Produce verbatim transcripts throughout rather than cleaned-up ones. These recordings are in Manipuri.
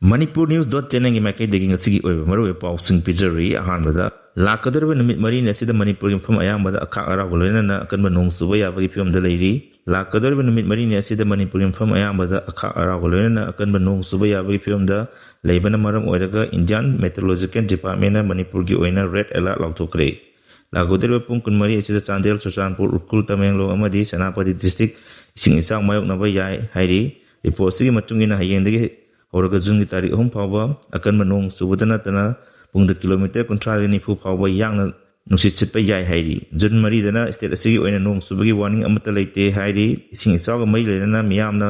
Manipur News dot channelꯒꯤ ꯃꯥꯏꯀꯩꯗꯒꯤ ꯉꯁꯤꯒꯤ ꯑꯣꯏꯕ ꯃꯔꯨꯑꯣꯏꯕ ꯄꯥꯎꯁꯤꯡ ꯄꯤꯖꯔꯤ꯫ ꯑꯍꯥꯟꯕꯗ, ꯂꯥꯛꯀꯗꯧꯔꯤꯕ ꯅꯨꯃꯤꯠ ꯃꯔꯤꯅꯤ ꯑꯁꯤꯗ ꯃꯅꯤꯄꯨꯔꯒꯤ ꯃꯐꯝ ꯑꯌꯥꯝꯕꯗ ꯑꯈꯥꯛ ꯑꯔꯥꯎꯒ ꯂꯣꯏꯅꯅ ꯑꯀꯟꯕ ꯅꯣꯡ ꯆꯨꯕ ꯌꯥꯕꯒꯤ ꯐꯤꯕꯝꯗ ꯂꯩꯔꯤ꯫ ꯂꯥꯛꯀꯗꯧꯔꯤꯕ ꯅꯨꯃꯤꯠ ꯃꯔꯤꯅꯤ ꯑꯁꯤꯗ ꯃꯅꯤꯄꯨꯔꯒꯤ ꯃꯐꯝ ꯑꯌꯥꯝꯕꯗ ꯑꯈꯥꯛ ꯑꯔꯥꯎꯒ ꯂꯣꯏꯅꯅ ꯑꯀꯟꯕ ꯅꯣꯡ ꯆꯨꯕ ꯌꯥꯕꯒꯤ ꯐꯤꯕꯝꯗ ꯂꯩꯕꯅ ꯃꯔꯝ ꯑꯣꯏꯔꯒ Indian Meteorological Departmentꯅ ꯃꯅꯤꯄꯨꯔꯒꯤ ꯑꯣꯏꯅ red alert ꯂꯥꯎꯊꯣꯛꯈ꯭ꯔꯦ꯫ ꯂꯥꯛꯀꯗꯧꯔꯤꯕ ꯄꯨꯡ ꯀꯨꯟꯃꯔꯤ ꯑꯁꯤꯗ ꯆꯥꯟꯗꯦꯜ, ꯆꯨꯔꯆꯥꯟꯄꯨꯔ, ꯎꯈ꯭ꯔꯨꯜ, ꯇꯃꯦꯡꯂꯣꯡ ꯑꯃꯗꯤ ꯁꯦꯅꯥꯄꯇꯤ district ꯏꯁꯤꯡ ꯏꯆꯥꯎ ꯃꯥꯌꯣꯛꯅꯕ ꯌꯥꯏ ꯍꯥꯏꯔꯤ꯫ Report ꯑꯁꯤꯒꯤ ꯃꯇꯨꯡ ꯏꯟꯅ ꯍꯌꯦꯡꯗꯒꯤ ꯍꯧꯔꯒ ꯖꯨꯟꯒꯤ ꯇꯥꯔꯤꯛ ꯑꯍꯨꯝ ꯐꯥꯎꯕ ꯑꯀꯟꯕ ꯅꯣꯡ ꯆꯨꯕꯗ ꯅꯠꯇꯅ ꯄꯨꯡꯗ ꯀꯤꯂꯣꯃꯤꯇꯔ ꯀꯨꯟꯊ꯭ꯔꯥꯗꯒꯤ ꯅꯤꯐꯨ ꯐꯥꯎꯕ ꯌꯥꯡꯅ ꯅꯨꯡꯁꯤꯠ ꯁꯤꯠꯄ ꯌꯥꯏ ꯍꯥꯏꯔꯤ꯫ ꯖꯨꯟ ꯃꯔꯤꯗꯅ state ꯑꯁꯤꯒꯤ ꯑꯣꯏꯅ ꯅꯣꯡ ꯆꯨꯕꯒꯤ warning ꯑꯃꯠꯇ ꯂꯩꯇꯦ ꯍꯥꯏꯔꯤ꯫ ꯏꯁꯤꯡ ꯏꯆꯥꯎꯒ ꯃꯔꯤ ꯂꯩꯅꯅ ꯃꯤꯌꯥꯝꯅ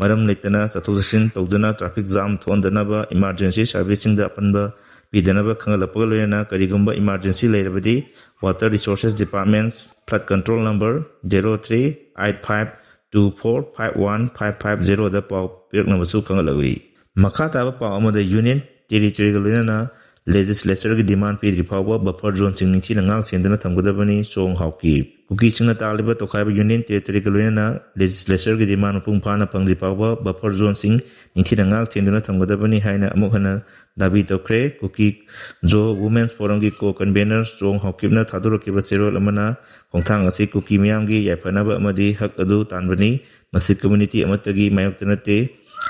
ꯃꯔꯝ ꯂꯩꯇꯅ ꯆꯠꯊꯣꯛ ꯆꯠꯁꯤꯟ ꯇꯧꯗꯅ traffic jam ꯊꯣꯛꯍꯟꯗꯅꯕ emergency serviceꯁꯤꯡꯗ ꯑꯄꯟꯕ ꯄꯤꯗꯅꯕ ꯈꯪꯍꯜꯂꯛꯄꯒ ꯂꯣꯏꯅꯅ ꯀꯔꯤꯒꯨꯝꯕ emergency ꯂꯩꯔꯕꯗꯤ Water Resources Department flood control number zero three eight five two four five one five five zeroꯗ ꯄꯥꯎ ꯄꯤꯔꯛꯅꯕꯁꯨ ꯈꯪꯍꯜꯂꯛꯂꯤ꯫ ꯃꯈꯥ ꯇꯥꯕ ꯄꯥꯎ ꯑꯃꯗ Union Territoryꯒ ꯂꯣꯏꯅꯅ Legislatureꯒꯤ demand ꯄꯤꯗ꯭ꯔꯤ ꯐꯥꯎꯕ buffer zoneꯁꯤꯡ ꯅꯤꯡꯊꯤꯅ ꯉꯥꯛ ꯁꯦꯟꯗꯨꯅ ꯊꯝꯒꯗꯕꯅꯤ, ꯆꯣꯡ ꯍꯥꯎꯀꯤꯞ꯫ ꯀꯨꯀꯤꯁꯤꯡꯅ ꯇꯥꯜꯂꯤꯕ ꯇꯣꯈꯥꯏꯕ Union Territoryꯒ ꯂꯣꯏꯅꯅ Legislatureꯒꯤ demand ꯃꯄꯨꯡ ꯐꯥꯅ ꯐꯪꯗ꯭ꯔꯤ ꯐꯥꯎꯕ buffer zoneꯁꯤꯡ ꯅꯤꯡꯊꯤꯅ ꯉꯥꯛ ꯁꯦꯟꯗꯨꯅ ꯊꯝꯒꯗꯕꯅꯤ ꯍꯥꯏꯅ ꯑꯃꯨꯛ ꯍꯟꯅ ꯗꯥꯕꯤ ꯇꯧꯈ꯭ꯔꯦ꯫ ꯀꯨꯀꯤ ꯖꯣ Women's Forumꯒꯤ co-convenor ꯆꯣꯡ ꯍꯥꯎꯀꯤꯞꯅ ꯊꯥꯗꯣꯔꯛꯈꯤꯕ ꯆꯦꯔꯣꯜ ꯑꯃꯅ ꯈꯣꯡꯊꯥꯡ ꯑꯁꯤ ꯀꯨꯀꯤ ꯃꯤꯌꯥꯝꯒꯤ ꯌꯥꯏꯐꯅꯕ ꯑꯃꯗꯤ ꯍꯛ ꯑꯗꯨ ꯇꯥꯟꯕꯅꯤ, ꯃꯁꯤ community ꯑꯃꯠꯇꯒꯤ ꯃꯥꯌꯣꯛꯇ ꯅꯠꯇꯦ꯫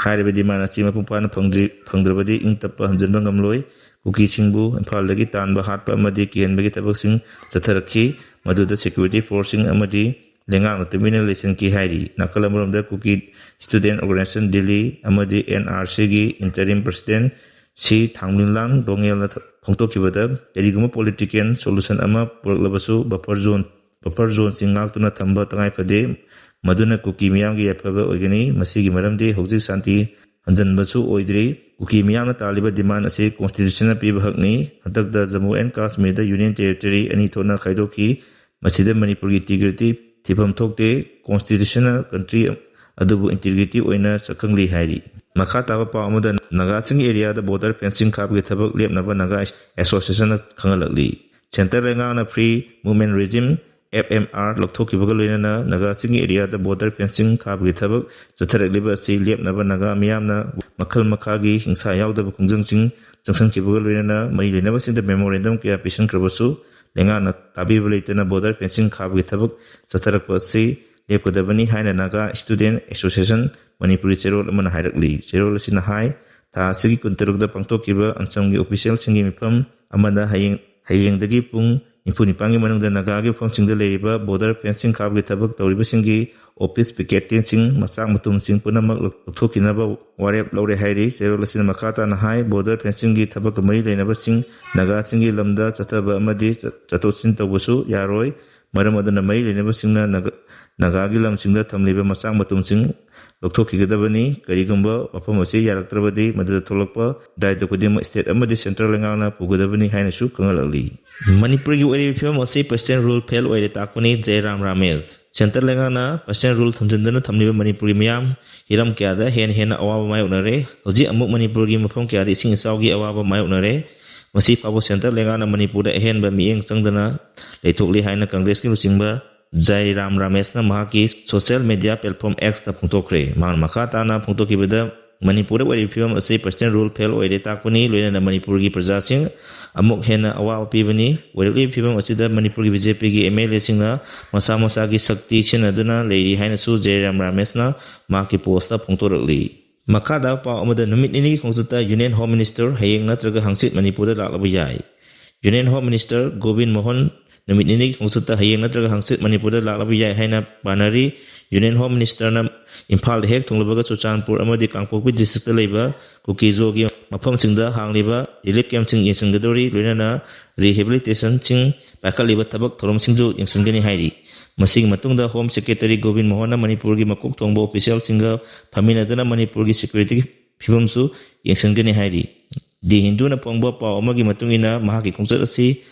ꯍꯥꯏꯔꯤꯕ demand ꯑꯁꯤ ꯃꯄꯨꯡ ꯐꯥꯅ ꯐꯪꯗ꯭ꯔꯤ-, ꯐꯪꯗ꯭ꯔꯕꯗꯤ ꯏꯪ ꯇꯞꯄ ꯍꯟꯖꯤꯟꯕ ꯉꯝꯂꯣꯏ꯫ ꯀꯨꯀꯤꯁꯤꯡꯕꯨ ꯏꯝꯐꯥꯜꯗꯒꯤ ꯇꯥꯟꯕ ꯍꯥꯠꯄ ꯑꯃꯗꯤ ꯀꯤꯍꯟꯕꯒꯤ ꯊꯕꯛꯁꯤꯡ ꯆꯠꯊꯔꯛꯈꯤ, ꯃꯗꯨꯗ security forceꯁꯤꯡ ꯑꯃꯗꯤ ꯂꯩꯉꯥꯛꯅ ꯇꯨꯃꯤꯟꯅ ꯂꯩꯁꯤꯟꯈꯤ ꯍꯥꯏꯔꯤ꯫ ꯅꯥꯀꯜ ꯑꯃꯔꯣꯝꯗ ꯀꯨꯀꯤ Student Organisation ꯗꯤꯜꯂꯤ ꯑꯃꯗꯤ NRCꯒꯤ interim president ꯁꯤ ꯊꯥꯡꯃꯤꯡꯂꯥꯡ ꯗꯣꯉꯦꯜꯅ ꯊ-, ꯐꯣꯡꯗꯣꯛꯈꯤꯕꯗ, ꯀꯔꯤꯒꯨꯝꯕ political solution ꯑꯃ ꯄꯨꯔꯛꯂꯕꯁꯨ buffer zone, buffer zoneꯁꯤꯡ ꯉꯥꯛꯇꯨꯅ ꯊꯝꯕ ꯇꯉꯥꯏ ꯐꯗꯦ, ꯃꯗꯨꯅ ꯀꯨꯀꯤ ꯃꯤꯌꯥꯝꯒꯤ ꯌꯥꯏꯐꯕ ꯑꯣꯏꯒꯅꯤ꯫ ꯃꯁꯤꯒꯤ ꯃꯔꯝꯗꯤ ꯍꯧꯖꯤꯛ ꯁꯥꯟꯇꯤ ꯍꯟꯖꯟꯕꯁꯨ ꯑꯣꯏꯗ꯭ꯔꯤ꯫ ꯀꯨꯀꯤ ꯃꯤꯌꯥꯝꯅ ꯇꯥꯜꯂꯤꯕ demand ꯑꯁꯤ constitutionꯅ ꯄꯤꯕ ꯍꯛꯅꯤ꯫ ꯍꯟꯗꯛꯇ ꯖꯝꯃꯨ and ꯀꯥꯁꯃꯤꯔꯗ Union Territory ꯑꯅꯤ ꯊꯣꯛꯅ ꯈꯥꯏꯗꯣꯛꯈꯤ꯫ ꯃꯁꯤꯗ ꯃꯅꯤꯄꯨꯔꯒꯤ integrity ꯊꯤꯐꯝ ꯊꯣꯛꯇꯦ꯫ Constitutional country ꯑꯗꯨꯕꯨ integrity ꯑꯣꯏꯅ ꯁꯛꯈꯪꯂꯤ ꯍꯥꯏꯔꯤ꯫ ꯃꯈꯥ ꯇꯥꯕ ꯄꯥꯎ ꯑꯃꯗ, ꯅꯥꯒꯥꯁꯤꯡꯒꯤ areaꯗ border fencing ꯈꯥꯕꯒꯤ ꯊꯕꯛ ꯂꯦꯞꯅꯕ Naga Associationꯅ ꯈꯪꯍꯜꯂꯛꯂꯤ꯫ Centre ꯂꯩꯉꯥꯛꯅ Free Movement Regime, F M R ꯂꯧꯊꯣꯛꯈꯤꯕꯒ ꯂꯣꯏꯅꯅ ꯅꯥꯒꯥꯁꯤꯡꯒꯤ ꯑꯦꯔꯤꯌꯥꯗ ꯕꯣꯔꯗꯔ ꯐꯦꯟꯁꯤꯡ ꯈꯥꯕꯒꯤ ꯊꯕꯛ ꯆꯠꯊꯔꯛꯂꯤꯕ ꯑꯁꯤ ꯂꯦꯞꯅꯕ ꯅꯥꯒꯥ ꯃꯤꯌꯥꯝꯅ ꯃꯈꯜ ꯃꯈꯥꯒꯤ ꯍꯤꯡꯁꯥ ꯌꯥꯎꯗꯕ ꯈꯣꯡꯖꯪꯁꯤꯡ ꯆꯪꯁꯤꯟꯈꯤꯕꯒ ꯂꯣꯏꯅꯅ ꯃꯔꯤ ꯂꯩꯅꯕꯁꯤꯡꯗ ꯃꯦꯃꯣꯔꯦꯟꯗꯝ ꯀꯌꯥ ꯄꯤꯁꯤꯟꯈ꯭ꯔꯕꯁꯨ ꯂꯩꯉꯥꯛꯅ ꯇꯥꯕꯤꯕ ꯂꯩꯇꯅ ꯕꯣꯔꯗꯔ ꯐꯦꯟꯁꯤꯡ ꯈꯥꯕꯒꯤ ꯊꯕꯛ ꯆꯠꯊꯔꯛꯄ ꯑꯁꯤ ꯂꯦꯞꯀꯗꯕꯅꯤ ꯍꯥꯏꯅ ꯅꯥꯒꯥ ꯁ꯭ꯇꯨꯗꯦꯟꯠ ꯑꯦꯁꯣꯁꯤꯌꯦꯁꯟ ꯃꯅꯤꯄꯨꯔꯤ ꯆꯦꯔꯣꯜ ꯑꯃꯅ ꯍꯥꯏꯔꯛꯂꯤ꯫ ꯆꯦꯔꯣꯜ ꯑꯁꯤꯅ ꯍꯥꯏ, ꯊꯥ ꯑꯁꯤꯒꯤ ꯀꯨꯟꯇꯔꯨꯛꯇ ꯄꯥꯡꯊꯣꯛꯈꯤꯕ ꯑꯟꯁꯝꯒꯤ ꯑꯣꯐꯤꯁꯤꯌꯦꯜꯁꯤꯡꯒꯤ ꯃꯤꯐꯝ ꯑꯃꯗ ꯍꯌꯦꯡ, ꯍꯌꯦꯡꯗꯒꯤ ꯄꯨꯡ ꯅꯤꯐꯨ ꯅꯤꯄꯥꯟꯒꯤ ꯃꯅꯨꯡꯗ ꯅꯥꯒꯥꯒꯤ ꯃꯐꯝꯁꯤꯡꯗ ꯂꯩꯔꯤꯕ ꯕꯣꯔꯗꯔ ꯐꯦꯟꯁꯤꯡ ꯈꯥꯕꯒꯤ ꯊꯕꯛ ꯇꯧꯔꯤꯕꯁꯤꯡꯒꯤ ꯑꯣꯐꯤꯁ ꯄꯤꯀꯦꯠꯇꯤꯡꯁꯤꯡ, ꯃꯆꯥꯛ ꯃꯊꯨꯝꯁꯤꯡ ꯄꯨꯝꯅꯃꯛ ꯂꯧꯊꯣꯛꯈꯤꯅꯕ ꯋꯥꯔꯦꯞ ꯂꯧꯔꯦ ꯍꯥꯏꯔꯤ꯫ ꯆꯦꯔꯣꯜ ꯑꯁꯤꯅ ꯃꯈꯥ ꯇꯥꯅ ꯍꯥꯏ, ꯕꯣꯔꯗꯔ ꯐꯦꯟꯁꯤꯡꯒꯤ ꯊꯕꯛꯀ ꯃꯔꯤ ꯂꯩꯅꯕꯁꯤꯡ ꯅꯥꯒꯥꯁꯤꯡꯒꯤ ꯂꯝꯗ ꯆꯠꯊꯕ ꯑꯃꯗꯤ ꯆꯠꯊꯣꯛ ꯆꯠꯁꯤꯟ ꯇꯧꯕꯁꯨ ꯌꯥꯔꯣꯏ꯫ ꯃꯔꯝ ꯑꯗꯨꯅ ꯃꯔꯤ ꯂꯩꯅꯕꯁꯤꯡꯅ ꯅꯥꯒꯥ-, ꯅꯥꯒꯥꯒꯤ ꯂꯝꯁꯤꯡꯗ ꯊꯝꯂꯤꯕ ꯃꯆꯥꯛ ꯃꯊꯨꯝꯁꯤꯡ ꯂꯧꯊꯣꯛꯈꯤꯒꯗꯕꯅꯤ꯫ ꯀꯔꯤꯒꯨꯝꯕ ꯋꯥꯐꯝ ꯑꯁꯤ ꯌꯥꯔꯛꯇ꯭ꯔꯕꯗꯤ ꯃꯗꯨꯗ ꯊꯣꯛꯂꯛꯄ ꯗꯥꯏꯇ ꯈꯨꯗꯤꯡꯃꯛ ꯁ꯭ꯇꯦꯠ ꯑꯃꯗꯤ ꯁꯦꯟꯇ꯭ꯔꯦꯜ ꯂꯩꯉꯥꯛꯅ ꯄꯨꯒꯗꯕꯅꯤ ꯍꯥꯏꯅꯁꯨ ꯈꯪꯍꯜꯂꯛꯂꯤ꯫ ꯃꯅꯤꯄꯨꯔꯒꯤ ꯑꯣꯏꯔꯤꯕ ꯐꯤꯕꯝ ꯑꯁꯤ ꯄ꯭ꯔꯁꯤꯗꯦꯟ ꯔꯨꯜ ꯐꯦꯜ ꯑꯣꯏꯔꯦ ꯇꯥꯛꯄꯅꯤ ꯖꯦꯔꯥꯝ ꯔꯥꯃꯦꯁ꯫ ꯁꯦꯟꯇ꯭ꯔꯦꯜ ꯂꯩꯉꯥꯛꯅ ꯄ꯭ꯔꯁꯤꯗꯦꯟ ꯔꯨꯜ ꯊꯝꯖꯤꯟꯗꯨꯅ ꯊꯝꯂꯤꯕ ꯃꯅꯤꯄꯨꯔꯒꯤ ꯃꯤꯌꯥꯝ ꯍꯤꯔꯝ ꯀꯌꯥꯗ ꯍꯦꯟꯅ ꯍꯦꯟꯅ ꯑꯋꯥꯕ ꯃꯥꯌꯣꯛꯅꯔꯦ꯫ ꯍꯧꯖꯤꯛ ꯑꯃꯨꯛ ꯃꯅꯤꯄꯨꯔꯒꯤ ꯃꯐꯝ ꯀꯌꯥꯗ ꯏꯁꯤꯡ ꯏꯆꯥꯎꯒꯤ ꯑꯋꯥꯕ ꯃꯥꯌꯣꯛꯅꯔꯦ꯫ ꯉꯁꯤ ꯐꯥꯎꯕ ꯁꯦꯟꯇ꯭ꯔꯦꯜ ꯂꯩꯉꯥꯛꯅ ꯃꯅꯤꯄꯨꯔꯗ ꯑꯍꯦꯟꯕ ꯃꯤꯠꯌꯦꯡ ꯆꯪꯗꯅ ꯂꯩꯊꯣꯛꯂꯤ ꯍꯥꯏꯅ ꯀꯪꯒ꯭ꯔꯦꯁꯀꯤ ꯂꯨꯆꯤꯡꯕ ꯖꯥꯏꯔꯥꯝ ꯔꯥꯃꯦꯁꯅ ꯃꯍꯥꯛꯀꯤ ꯁꯣꯁꯤꯌꯦꯜ ꯃꯦꯗꯤꯌꯥ ꯄ꯭ꯂꯦꯠꯐꯣꯝ X ꯇ ꯐꯣꯡꯗꯣꯛꯈ꯭ꯔꯦ꯫ ꯃꯍꯥꯛꯅ ꯃꯈꯥ ꯇꯥꯅ ꯐꯣꯡꯗꯣꯛꯈꯤꯕꯗ, ꯃꯅꯤꯄꯨꯔꯗ ꯑꯣꯏꯔꯤꯕ ꯐꯤꯕꯝ ꯑꯁꯤ ꯄ꯭ꯔꯁꯤꯗꯦꯟ ꯔꯨꯜ ꯐꯦꯜ ꯑꯣꯏꯔꯦ ꯇꯥꯛꯄꯅꯤ, ꯂꯣꯏꯅꯅ ꯃꯅꯤꯄꯨꯔꯒꯤ ꯄ꯭ꯔꯖꯥꯁꯤꯡ ꯑꯃꯨꯛ ꯍꯦꯟꯅ ꯑꯋꯥꯕ ꯄꯤꯕꯅꯤ꯫ ꯑꯣꯏꯔꯛꯂꯤꯕ ꯐꯤꯕꯝ ꯑꯁꯤꯗ ꯃꯅꯤꯄꯨꯔꯒꯤ ꯕꯤ ꯖꯦ ꯄꯤꯒꯤ ꯑꯦꯝ ꯑꯦꯜ ꯑꯦꯁꯤꯡꯅ ꯃꯁꯥ ꯃꯁꯥꯒꯤ ꯁꯛꯇꯤ ꯁꯤꯖꯤꯟꯅꯗꯨꯅ ꯂꯩꯔꯤ ꯍꯥꯏꯅꯁꯨ ꯖꯦꯔꯥꯝ ꯔꯥꯃꯦꯁꯅ ꯃꯍꯥꯛꯀꯤ ꯄꯣꯁꯇ ꯐꯣꯡꯗꯣꯔꯛꯂꯤ꯫ ꯃꯈꯥꯗ ꯄꯥꯎ ꯑꯃꯗ, ꯅꯨꯃꯤꯠ ꯅꯤꯅꯤꯒꯤ ꯈꯣꯡꯆꯠꯇ ꯌꯨꯅꯤꯌꯟ ꯍꯣꯝ ꯃꯤꯅꯤꯁꯇꯔ ꯍꯌꯦꯡ ꯅꯠꯇ꯭ꯔꯒ ꯍꯪꯆꯤꯠ ꯃꯅꯤꯄꯨꯔꯗ ꯂꯥꯛꯂꯕ ꯌꯥꯏ꯫ Union home minister Gobin Mohan ꯅꯨꯃꯤꯠ ꯅꯤꯅꯤꯒꯤ ꯈꯣꯡꯆꯠꯇ ꯍꯌꯦꯡ ꯅꯠꯇ꯭ꯔꯒ ꯍꯪꯆꯤꯠ ꯃꯅꯤꯄꯨꯔꯗ ꯂꯥꯛꯂꯕ ꯌꯥꯏ ꯍꯥꯏꯅ ꯄꯥꯅꯔꯤ꯫ ꯌꯨꯅꯤꯌꯟ ꯍꯣꯝ ꯃꯤꯅꯤꯁꯇꯔꯅ ꯏꯝꯐꯥꯜꯗ ꯍꯦꯛ ꯊꯨꯡꯂꯕꯒ ꯆꯨꯔꯆꯥꯟꯄꯨꯔ ꯑꯃꯗꯤ ꯀꯥꯡꯄꯣꯛꯄꯤ ꯗꯤꯁꯇ꯭ꯔꯤꯛꯇ ꯂꯩꯕ ꯀꯨꯀꯤꯖꯣꯒꯤ ꯃꯐꯝꯁꯤꯡꯗ ꯍꯥꯡꯂꯤꯕ ꯔꯤꯂꯤꯐ ꯀꯦꯝꯞꯁꯤꯡ ꯌꯦꯡꯁꯤꯟꯒꯗꯧꯔꯤ, ꯂꯣꯏꯅꯅ ꯔꯤꯍꯦꯕꯤꯂꯤꯇꯦꯁꯟꯁꯤꯡ ꯄꯥꯏꯈꯠꯂꯤꯕ ꯊꯕꯛ ꯊꯧꯔꯝꯁꯤꯡꯁꯨ ꯌꯦꯡꯁꯤꯟꯒꯅꯤ ꯍꯥꯏꯔꯤ꯫ ꯃꯁꯤꯒꯤ ꯃꯇꯨꯡꯗ ꯍꯣꯝ ꯁꯦꯀ꯭ꯔꯦꯇꯔꯤ ꯒꯣꯕꯤꯟ ꯃꯣꯍꯟꯅ ꯃꯅꯤꯄꯨꯔꯒꯤ ꯃꯀꯣꯛ ꯊꯣꯡꯕ ꯑꯣꯐꯤꯁꯤꯌꯦꯜꯁꯤꯡꯒ ꯐꯝꯃꯤꯟꯅꯗꯨꯅ ꯃꯅꯤꯄꯨꯔꯒꯤ ꯁꯦꯀ꯭ꯌꯨꯔꯤꯇꯤꯒꯤ ꯐꯤꯕꯝꯁꯨ ꯌꯦꯡꯁꯤꯟꯒꯅꯤ ꯍꯥꯏꯔꯤ꯫ ꯗꯤ ꯍꯤꯟꯗꯨꯅ ꯐꯣꯡꯕ ꯄꯥꯎ ꯑꯃꯒꯤ ꯃꯇꯨꯡ ꯏꯟꯅ, ꯃꯍꯥꯛꯀꯤ ꯈꯣꯡꯆꯠ ꯑꯁꯤ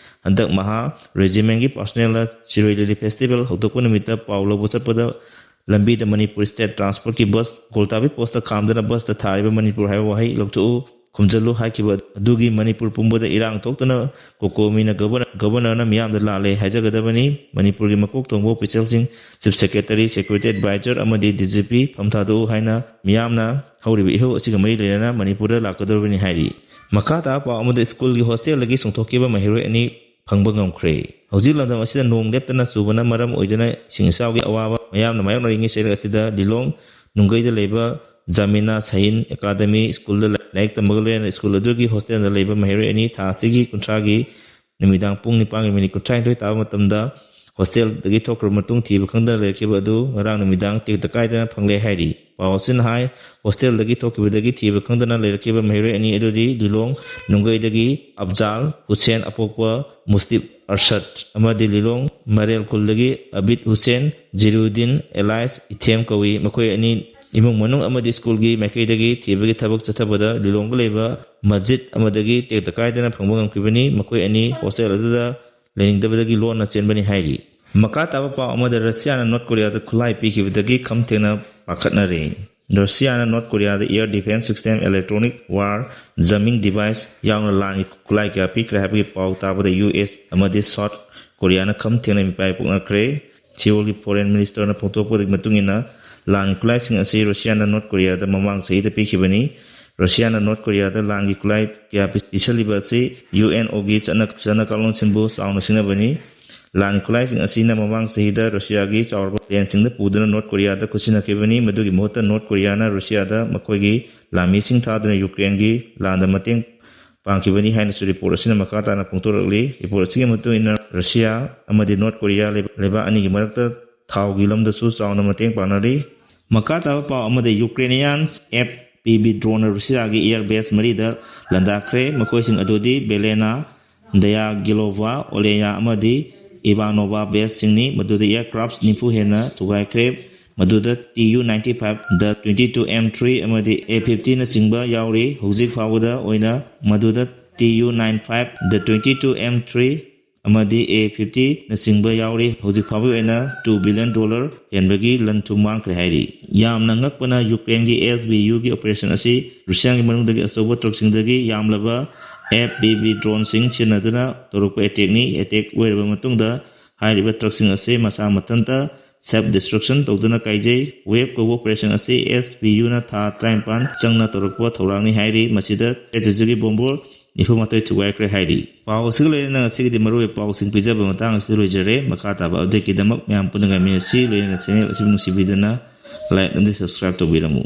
ꯍꯟꯗꯛ ꯃꯍꯥ ꯔꯦꯖꯤꯃꯦꯟꯒꯤ ꯄꯥꯔꯁꯣꯅꯦꯜꯅ ꯁꯤꯔꯣꯏ ꯂꯤꯂꯤ ꯐꯦꯁꯇꯤꯚꯦꯜ ꯍꯧꯗꯣꯛꯄ ꯅꯨꯃꯤꯠꯇ ꯄꯥꯎ ꯂꯧꯕ ꯆꯠꯄꯗ ꯂꯝꯕꯤꯗ ꯃꯅꯤꯄꯨꯔ ꯁ꯭ꯇꯦꯠ ꯇ꯭ꯔꯥꯟꯁꯄꯣꯔꯠꯀꯤ ꯕꯁ, ꯀꯣꯜꯇꯥꯕꯤ ꯄꯣꯁꯇ ꯈꯥꯝꯗꯨꯅ ꯕꯁꯇ ꯊꯥꯔꯤꯕ "ꯃꯅꯤꯄꯨꯔ" ꯍꯥꯏꯕ ꯋꯥꯍꯩ ꯂꯧꯊꯣꯛꯎ, ꯈꯨꯝꯖꯤꯜꯂꯨ ꯍꯥꯏꯈꯤꯕ ꯑꯗꯨꯒꯤ ꯃꯅꯤꯄꯨꯔ ꯄꯨꯝꯕꯗ ꯏꯔꯥꯡ ꯊꯣꯛꯇꯅ ꯀꯣꯀꯣꯃꯤꯅ ꯒꯕꯔꯅꯔ, ꯒꯕꯔꯅꯔꯅ ꯃꯤꯌꯥꯝꯗ ꯂꯥꯜꯂꯦ ꯍꯥꯏꯖꯒꯗꯕꯅꯤ꯫ ꯃꯅꯤꯄꯨꯔꯒꯤ ꯃꯀꯣꯛ ꯊꯣꯡꯕ ꯑꯣꯐꯤꯁꯤꯌꯦꯜꯁꯤꯡ, ꯆꯤꯐ ꯁꯦꯀ꯭ꯔꯦꯇꯔꯤ, ꯁꯦꯀ꯭ꯌꯨꯔꯤꯇꯤ ꯑꯦꯗꯚꯥꯏꯖꯔ ꯑꯃꯗꯤ ꯗꯤ ꯖꯤ ꯄꯤ ꯐꯝ ꯊꯥꯗꯣꯛꯎ ꯍꯥꯏꯅ ꯃꯤꯌꯥꯝꯅ ꯍꯧꯔꯤꯕ ꯏꯍꯧ ꯑꯁꯤꯒ ꯃꯔꯤ ꯂꯩꯅꯅ ꯃꯅꯤꯄꯨꯔꯗ ꯂꯥꯛꯀꯗꯧꯔꯤꯕꯅꯤ ꯍꯥꯏꯔꯤ꯫ ꯃꯈꯥ ꯇꯥꯕ ꯄꯥꯎ ꯑꯃꯗ ꯁ꯭ꯀꯨꯜꯒꯤ ꯍꯣꯁꯇꯦꯜꯗꯒꯤ ꯆꯣꯡꯊꯣꯛꯈꯤꯕ ꯃꯍꯩꯔꯣꯏ ꯑꯅꯤ ꯐꯪꯕ ꯉꯝꯈ꯭ꯔꯦ꯫ ꯍꯧꯖꯤꯛ ꯂꯝꯗꯝ ꯑꯁꯤꯗ ꯅꯣꯡ ꯂꯦꯞꯇꯅ ꯆꯨꯕꯅ ꯃꯔꯝ ꯑꯣꯏꯗꯨꯅ ꯏꯁꯤꯡ ꯏꯆꯥꯎꯒꯤ ꯑꯋꯥꯕ ꯃꯌꯥꯝꯅ ꯃꯥꯌꯣꯛꯅꯔꯤꯉꯩ ꯆꯩꯔꯛ ꯑꯁꯤꯗ ꯂꯤꯂꯣꯡ ꯅꯨꯡꯒꯩꯗ ꯂꯩꯕ ꯖꯥꯃꯤꯅꯥ ꯁꯍꯤꯟ ꯑꯦꯀꯥꯗꯃꯤ ꯁ꯭ꯀꯨꯜꯗ ꯂꯥꯏꯔꯤꯛ ꯇꯝꯕꯒ ꯂꯣꯏꯅꯅ ꯁ꯭ꯀꯨꯜ ꯑꯗꯨꯒꯤ ꯍꯣꯁꯇꯦꯜꯗ ꯂꯩꯕ ꯃꯍꯩꯔꯣꯏ ꯑꯅꯤ ꯊꯥ ꯑꯁꯤꯒꯤ ꯀꯨꯟꯊ꯭ꯔꯥꯒꯤ ꯅꯨꯃꯤꯗꯥꯡ ꯄꯨꯡ ꯅꯤꯄꯥꯟꯒꯤ ꯃꯤꯅꯤꯠ ꯀꯨꯟꯊ꯭ꯔꯥꯅꯤꯊꯣꯏ ꯇꯥꯕ ꯃꯇꯝꯗ ꯍꯣꯁꯇꯦꯜꯗꯒꯤ ꯊꯣꯛꯈ꯭ꯔꯕ ꯃꯇꯨꯡ ꯊꯤꯕ ꯈꯪꯗꯅ ꯂꯩꯔꯛꯈꯤꯕ ꯑꯗꯨ ꯉꯔꯥꯡ ꯅꯨꯃꯤꯗꯥꯡ ꯇꯦꯛꯇ ꯀꯥꯏꯗꯅ ꯐꯪꯂꯦ ꯍꯥꯏꯔꯤ꯫ ꯄꯥꯎ ꯑꯁꯤꯅ ꯍꯥꯏ, ꯍꯣꯁꯇꯦꯜꯗꯒꯤ ꯊꯣꯛꯈꯤꯕꯗꯒꯤ ꯊꯤꯕ ꯈꯪꯗꯅ ꯂꯩꯔꯛꯈꯤꯕ ꯃꯍꯩꯔꯣꯏ ꯑꯅꯤ ꯑꯗꯨꯗꯤ ꯂꯤꯂꯣꯡ ꯅꯨꯡꯒꯩꯗꯒꯤ ꯑꯐꯖꯥꯜ ꯍꯨꯁꯦꯟ ꯑꯄꯣꯛꯄ ꯃꯨꯁꯇꯤꯞ ꯑꯔꯁꯠ ꯑꯃꯗꯤ ꯂꯤꯂꯣꯡ ꯃꯔꯦꯜ ꯈꯨꯜꯗꯒꯤ ꯑꯕꯤꯗ ꯍꯨꯁꯦꯟ ꯖꯤꯔꯨꯗꯤꯟ ꯑꯦꯂꯥꯏꯁ ꯏꯊꯦꯝ ꯀꯧꯏ꯫ ꯃꯈꯣꯏ ꯑꯅꯤ ꯏꯃꯨꯡ ꯃꯅꯨꯡ ꯑꯃꯗꯤ ꯁ꯭ꯀꯨꯜꯒꯤ ꯃꯥꯏꯀꯩꯗꯒꯤ ꯊꯤꯕꯒꯤ ꯊꯕꯛ ꯆꯠꯊꯕꯗ ꯂꯤꯂꯣꯡꯗ ꯂꯩꯕ ꯃꯁꯖꯤꯗ ꯑꯃꯗꯒꯤ ꯇꯦꯛꯇ ꯀꯥꯏꯗꯅ ꯐꯪꯕ ꯉꯝꯈꯤꯕꯅꯤ꯫ ꯃꯈꯣꯏ ꯑꯅꯤ ꯍꯣꯁꯇꯦꯜ ꯑꯗꯨꯗ ꯂꯩꯅꯤꯡꯗꯕꯗꯒꯤ ꯂꯣꯟꯅ ꯆꯦꯟꯕꯅꯤ ꯍꯥꯏꯔꯤ꯫ ꯃꯈꯥ ꯇꯥꯕ ꯄꯥꯎ ꯑꯃꯗ ꯔꯁꯤꯌꯥꯅ ꯅꯣꯔꯠ ꯀꯣꯔꯤꯌꯥꯗ ꯈꯨꯠꯂꯥꯏ ꯄꯤꯈꯤꯕꯗꯒꯤ ꯈꯝ ꯊꯦꯡꯅ ꯄꯥꯈꯠꯅꯔꯦ꯫ ꯔꯁꯤꯌꯥꯅ north ꯀꯣꯔꯤꯌꯥꯗ air defense system, electronic war jamming device ꯌꯥꯎꯅ ꯂꯥꯟꯒꯤ ꯈꯨꯠꯂꯥꯏ ꯀꯌꯥ ꯄꯤꯈ꯭ꯔꯦ ꯍꯥꯏꯕꯒꯤ ꯄꯥꯎ ꯇꯥꯕꯗ ꯌꯨ ꯑꯦꯁ ꯑꯃꯗꯤ ꯁꯥꯎꯠ ꯀꯣꯔꯤꯌꯥꯅ ꯈꯝ ꯊꯦꯡꯅ ꯃꯤꯄꯥꯏ ꯄꯣꯛꯅꯈ꯭ꯔꯦ꯫ ꯁꯤꯑꯣꯜꯒꯤ ꯐꯣꯔꯦꯟ ꯃꯤꯅꯤꯁꯇꯔꯅ ꯐꯣꯡꯗꯣꯛꯄꯒꯤ ꯃꯇꯨꯡ ꯏꯟꯅ, ꯂꯥꯟꯒꯤ ꯈꯨꯠꯂꯥꯏꯁꯤꯡ ꯑꯁꯤ ꯔꯁꯤꯌꯥꯅ ꯅꯣꯔꯠ ꯀꯣꯔꯤꯌꯥꯗ ꯃꯃꯥꯡ ꯆꯍꯤꯗ ꯄꯤꯈꯤꯕꯅꯤ꯫ ꯔꯁꯤꯌꯥꯅ ꯅꯣꯔꯠ ꯀꯣꯔꯤꯌꯥꯗ ꯂꯥꯟꯒꯤ ꯈꯨꯠꯂꯥꯏ ꯀꯌꯥ ꯄꯤ-, ꯄꯤꯁꯜꯂꯤꯕ ꯑꯁꯤ ꯌꯨ ꯑꯦꯟ ꯑꯣꯒꯤ ꯆꯠꯅ, ꯆꯠꯅ ꯀꯥꯡꯂꯣꯟꯁꯤꯡꯕꯨ ꯆꯥꯎꯅ ꯁꯤꯡꯅꯕꯅꯤ꯫ ꯂꯥꯟꯒꯤ ꯈꯨꯠꯂꯥꯏꯁꯤꯡ ꯑꯁꯤꯅ ꯃꯃꯥꯡ ꯆꯍꯤꯗ ꯔꯁꯤꯌꯥꯒꯤ ꯆꯥꯎꯔꯕ ꯄ꯭ꯂꯦꯟꯁꯤꯡꯗ ꯄꯨꯗꯨꯅ ꯅꯣꯔꯠ ꯀꯣꯔꯤꯌꯥꯗ ꯈꯨꯠꯁꯤꯟꯅꯈꯤꯕꯅꯤ꯫ ꯃꯗꯨꯒꯤ ꯃꯍꯨꯠꯇ ꯅꯣꯔꯠ ꯀꯣꯔꯤꯌꯥꯅ ꯔꯁꯤꯌꯥꯗ ꯃꯈꯣꯏꯒꯤ ꯂꯥꯟꯃꯤꯁꯤꯡ ꯊꯥꯗꯨꯅ ꯌꯨꯀ꯭ꯔꯦꯟꯒꯤ ꯂꯥꯟꯗ ꯃꯇꯦꯡ ꯄꯥꯡꯈꯤꯕꯅꯤ ꯍꯥꯏꯅꯁꯨ ꯔꯤꯄꯣꯔꯠ ꯑꯁꯤꯅ ꯃꯈꯥ ꯇꯥꯅ ꯐꯣꯡꯗꯣꯔꯛꯂꯤ꯫ ꯔꯤꯄꯣꯔꯠ ꯑꯁꯤꯒꯤ ꯃꯇꯨꯡ ꯏꯟꯅ, ꯔꯁꯤꯌꯥ ꯑꯃꯗꯤ ꯅꯣꯔꯠ ꯀꯣꯔꯤꯌꯥ ꯂꯩꯕ-, ꯂꯩꯕꯥꯛ ꯑꯅꯤꯒꯤ ꯃꯔꯛꯇ ꯊꯥꯎꯒꯤ ꯂꯝꯗꯁꯨ ꯆꯥꯎꯅ ꯃꯇꯦꯡ ꯄꯥꯡꯅꯔꯤ꯫ ꯃꯈꯥ ꯇꯥꯕ ꯄꯥꯎ ꯑꯃꯗ, ꯌꯨꯀ꯭ꯔꯦꯅꯤꯌꯥꯟ ꯑꯦꯐ ꯄꯤ ꯕꯤ ꯗ꯭ꯔꯣꯟꯅ ꯔꯨꯁꯤꯌꯥꯒꯤ ꯑꯦꯌꯔ ꯕꯦꯁ ꯃꯔꯤꯗ ꯂꯥꯟꯗꯥꯈ꯭ꯔꯦ꯫ ꯃꯈꯣꯏꯁꯤꯡ ꯑꯗꯨꯗꯤ ꯕꯦꯂꯦꯅꯥ, ꯗꯌꯥꯒꯤꯂꯣꯚꯥ, ꯑꯣꯂꯦꯌꯥ ꯑꯃꯗꯤ ꯏꯚꯥꯅꯣꯚꯥ ꯕꯦꯁꯁꯤꯡꯅꯤ꯫ ꯃꯗꯨꯗ ꯑꯦꯌꯔꯀ꯭ꯔꯥꯐ ꯅꯤꯐꯨ ꯍꯦꯟꯅ ꯊꯨꯒꯥꯏꯈ꯭ꯔꯦ꯫ ꯃꯗꯨꯗ T U ninety five, the twenty two M three ꯑꯃꯗꯤ ꯑꯦ fiftyꯅꯆꯤꯡꯕ ꯌꯥꯎꯔꯤ꯫ ꯍꯧꯖꯤꯛ ꯐꯥꯎꯕꯗ ꯑꯣꯏꯅ ꯃꯗꯨꯗ T U nine five, the twenty two M three, ꯑꯃꯗꯤ ꯑꯦ ꯐꯤꯐꯇꯤꯅꯆꯤꯡꯕ ꯌꯥꯎꯔꯤ꯫ ꯍꯧꯖꯤꯛ ꯐꯥꯎꯕꯒꯤ ꯑꯣꯏꯅ two billion dollar ꯍꯦꯟꯕꯒꯤ ꯂꯟ ꯊꯨꯝ ꯃꯥꯡꯈ꯭ꯔꯦ ꯍꯥꯏꯔꯤ꯫ ꯌꯥꯝꯅ ꯉꯛꯄꯅ ꯌꯨꯀ꯭ꯔꯦꯟꯒꯤ ꯑꯦꯁ ꯕꯤ ꯌꯨꯒꯤ ꯑꯣꯄꯔꯦꯁꯟ ꯑꯁꯤ ꯔꯨꯁꯤꯌꯥꯒꯤ ꯃꯅꯨꯡꯗꯒꯤ ꯑꯆꯧꯕ ꯇ꯭ꯔꯛꯁꯤꯡꯗꯒꯤ ꯌꯥꯝꯂꯕ ꯑꯦꯐ ꯕꯤ ꯕꯤ ꯗ꯭ꯔꯣꯟꯁꯤꯡ ꯁꯤꯖꯤꯟꯅꯗꯨꯅ ꯇꯧꯔꯛꯄ ꯑꯦꯇꯦꯛꯅꯤ꯫ ꯑꯦꯇꯦꯛ ꯑꯣꯏꯔꯕ ꯃꯇꯨꯡꯗ ꯍꯥꯏꯔꯤꯕ ꯇ꯭ꯔꯛꯁꯤꯡ ꯑꯁꯤ ꯃꯁꯥ ꯃꯊꯟꯇ ꯁꯦꯜꯐ ꯗꯤꯁꯇ꯭ꯔꯛꯁꯟ ꯇꯧꯗꯨꯅ ꯀꯥꯏꯖꯩ꯫ ꯋꯦꯕ ꯀꯧꯕ ꯑꯣꯄꯔꯦꯁꯟ ꯑꯁꯤ ꯑꯦꯁ ꯕꯤ ꯌꯨꯅ ꯊꯥ ꯇꯔꯥꯅꯤꯄꯥꯟ ꯆꯪꯅ ꯇꯧꯔꯛꯄ ꯊꯧꯔꯥꯡꯅꯤ ꯍꯥꯏꯔꯤ꯫ ꯃꯁꯤꯗ ꯁ꯭ꯇ꯭ꯔꯦꯇꯦꯖꯤꯒꯤ ꯕꯣꯝꯕꯔ ꯅꯤꯐꯨ ꯃꯥꯊꯣꯏ ꯊꯨꯒꯥꯏꯈ꯭ꯔꯦ ꯍꯥꯏꯔꯤ꯫ ꯄꯥꯎ ꯑꯁꯤꯒ ꯂꯣꯏꯅꯅ ꯉꯁꯤꯒꯤꯗꯤ ꯃꯔꯨꯑꯣꯏꯕ ꯄꯥꯎꯁꯤꯡ ꯄꯤꯖꯕ ꯃꯇꯥꯡ ꯑꯁꯤꯗ ꯂꯣꯏꯖꯔꯦ꯫ ꯃꯈꯥ ꯇꯥꯕ ꯑꯞꯗꯦꯠꯀꯤꯗꯃꯛ ꯃꯌꯥꯝ ꯄꯨꯟꯅ ꯉꯥꯏꯃꯤꯟꯅꯁꯤ꯫ ꯂꯣꯏꯅꯅ ꯆꯦꯅꯦꯜ ꯑꯁꯤꯕꯨ ꯅꯨꯡꯁꯤꯕꯤꯗꯨꯅ ꯂꯥꯏꯛ ꯑꯃꯗꯤ ꯁꯕꯁꯀ꯭ꯔꯥꯏꯕ ꯇꯧꯕꯤꯔꯝꯃꯨ꯫